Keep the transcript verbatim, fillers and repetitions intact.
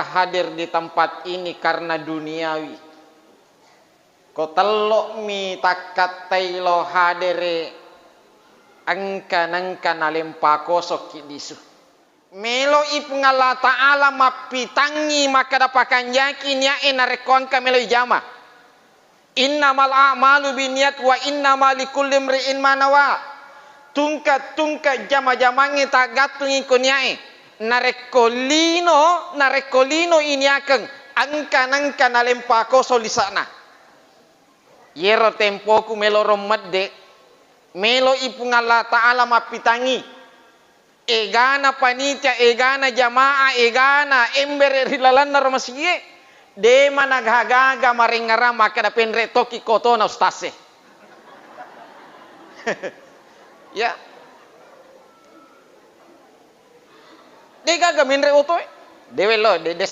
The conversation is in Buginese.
hadir di tempat ini karena duniawi. Ko tello'mi takkattai lo hadere, engka nengka nalempa kosokki lisu. Melo'i Puang Allah Ta'ala mappitangngi makkeda pakanjaki nia'e narekko engka meloi jama. Innamal a'malu binniyat wa innama likulli imri'in ma nawa. Tungke-tungke jama-jamangnge taggattungi ko nia'e. Narekko lino, narekko lino iniakeng, engka nengka nalempa koso lisa'na. Yero tempoku melo ro medde, melo'i Puang Allah Ta'ala mappitangngi. Egana panitia, egana jamaah, egana embere ri lalenna ro masigie, de managaga marengngerang makkeda penre tokki kotona ustase. Ya. De gaga menre otoe. Dewe lo, de, de